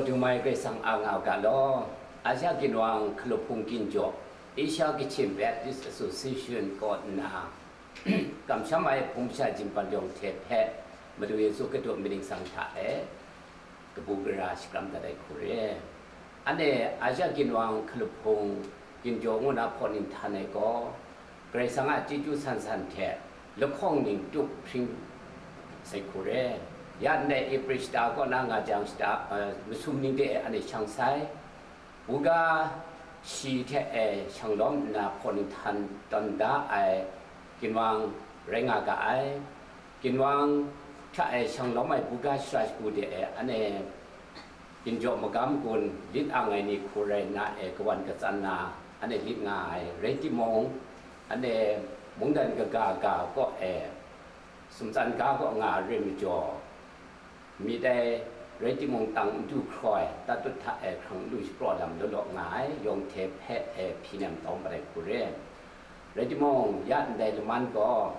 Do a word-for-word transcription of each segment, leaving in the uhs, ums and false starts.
Dung mai Karai Kasang a nga u ga law, Asia Ginwang Hkalup Hpung Ginjaw, Asia Kachin Baptist Association kaw nna, kamsham ai hpung masha Jinpan Yawng hte hpe, Madu Yesu Hkristu myit ningsang hta e, kabu gara shakram dat ai hku re. Anhte Asia Ginwang Hkalup Hpung Ginjaw ngu na hpaw ninghtan ai gaw, Karai Kasang a chyeju san san hte lahkawng ning tup hpring sai hku re. Ya ndai April shata kaw na nga jang shata, eh, masum ning de e anhte shang sai. Buga shi hte e shang lawm nna hpaw ninghtan tawn da ai ginwang rai nga ga ai. Ginwang hta e shang lawm ai buga shara shagu de e anhte ginjaw magam gun lit ang ai ni hku rai nna e kawan katsan na anhte lit nga ai. Rai timung, anhte mungdan kaga ga kaw e sumtsan ga kaw nga ai re majaw, myit dai rai timung tang n du hkrai, tatut hta e hkrang n lu shapraw lam law law nga ai, yawng hte hpe e hpyi nem tawng mat ai hku re. Rai timung, ya ndai laman gaw,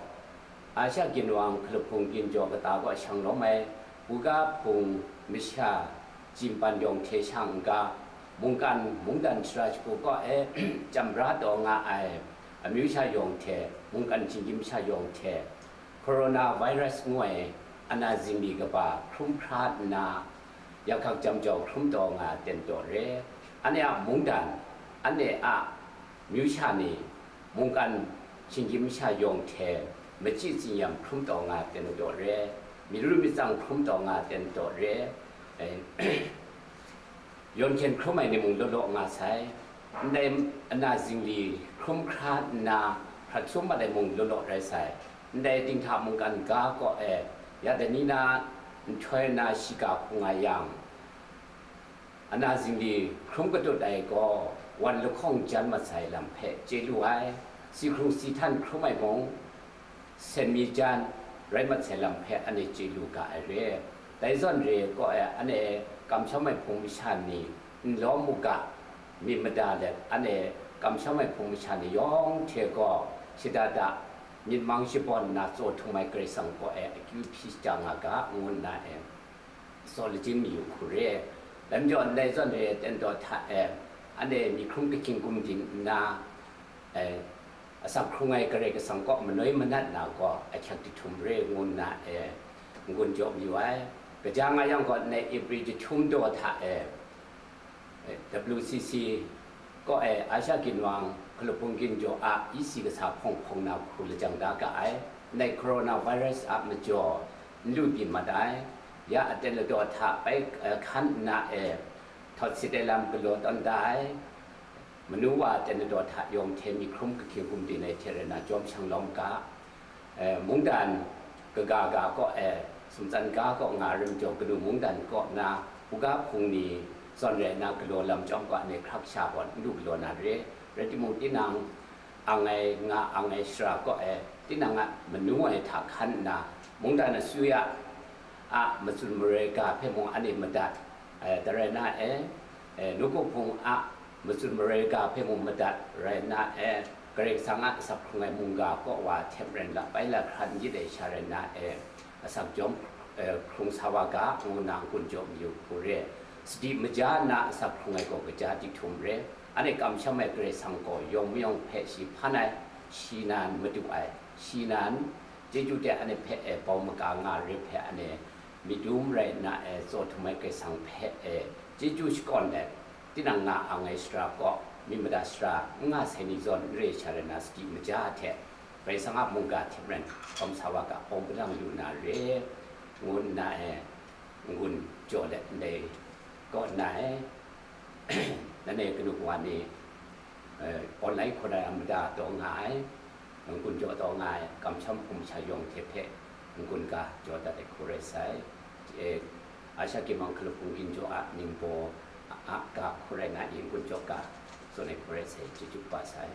Asia Ginwang Hkalup Hpung Ginjaw kata kaw shang lawm ai, buga hpung masha Jinpan Yawng hte sha n-ga, mungkan mungdan shara shagu kaw e chyamra taw nga ai, amyu sha yawng hte, mungkan shinggyim sha yawng hte, Coronavirus ngu ai ana zingli kaba hkrum hkra nna, yakhak jam jau hkrum taw nga ten taw re. Anhte a mungdan, anhte a myu sha ni, mungkan shinggyim sha yawng hte machyi tsin-yam hkrum taw nga ten taw re. Myit ru myit tsang hkrum taw nga ten taw re. Eh, Yawn hkyen hkrum ai ni mung law law nga sai. Ndai ana zingli hkrum hkra nna hprat sum mat ai mung law law rai sai. Ndai dinghta mungkan ga kaw e, ya dai ni na nhtoi na shiga hkung nga yang, ana zingli hkrum katut ai gaw, wan lahkawng jan mat sai lam hpe chye lu ai. Si hkrung si htan hkrum ai mung, sen mi jan rai mat sai lam hpe anhte chye lu ga ai re. Dai zawn re kaw e, anhte kamsham ai hpung masha ni n lawm u ga, myit mada let anhte kamsham ai hpung masha ni yawng hte gaw shada da myit mang shabawn nna tsaw htum ai Karai Kasang kaw e akyu hpyi shajang nga ga, ngu nna e, tsaw lajin mayu hku re. Dai majaw ndai zawn re ten taw hta e, anhte myi hkrum kahkying gumdin nna, eh, asak hkrung ai Karai Kasang kaw manoi manat na gaw ahkyak jahtum re ngu nna e n-gun jaw mayu ai. Kaja nga yang gaw, ndai April jahtum daw hta e, eh, W C C kaw e Asia Ginwang Hkalup Hpung Ginjaw a E C kasa hpawng hpawng na hku lajang da ga ai. Ndai coronavirus a majaw n lu byin mat ai. Ya aten ladaw hta bai, eh, hkan nna e, htawt sit ai lam galaw tawn da ai. Manu wa aten ladaw hta yawng hte myi hkrum kahkying gumdin ai hte rai nna jawm shang lawm ga, eh, mungdan kaga ga kaw e, sumtsan ga kaw nga ai rim jaw kanu mungdan kaw na, uga hpung ni zawn rai nna galaw lam chyawm gaw, anhte hkrak sha gaw n lu galaw na re. Rai timung, tinang ang ai, nga ang ai shara kaw e, tinang a manu ai hta hkan nna, mungdan asuya a matsun maroi ga hpe mung anhte madat, eh, da rai na e, eh, nawku hpung a matsun maroi ga hpe mung madat rai na e, Karai Kasang a asak hkrung ai mungga kaw wa hte maren la bai la hkran n yit ai sha rai na e, asak jawm, eh, hkrung sa wa ga, ngu nna n-gun jaw mayu hku re. Sadi maja nna asak hkrung ai gaw kaja jahtum re. Anhte kamsham ai Karai Kasang gaw yawng mayawng hpe shi hpan ai, shi nan madu ai, shi nan chyeju de anhte hpe e bau maga nga re hpe anhte myit dum rai nna e tsaw htum ai Karai Kasang hpe e chyeju shakawn let, tinang nga ang ai shara kaw, myit mada shara n nga sai ni zawn n re sha rai nna, sadi maja hte Karai Kasang a mungga hte maren hkawm sa wa ga, hpawng padang lu na re, ngu nna e n-gun jaw let ndai kaw nna e, nanhte kanu wa ni, eh, online hku rai mada taw nga ai, n-gun jaw taw nga ai, kamsham hpung masha yawng hte hpe n-gun ga jaw dat ai hku rai sai. Eh, Asia Ginwang Hkalup Hpung Ginjaw a ningbaw a, a ga hku rai nna, n-gun jaw ga tsun ai hku rai sai, chyeju kaba sai.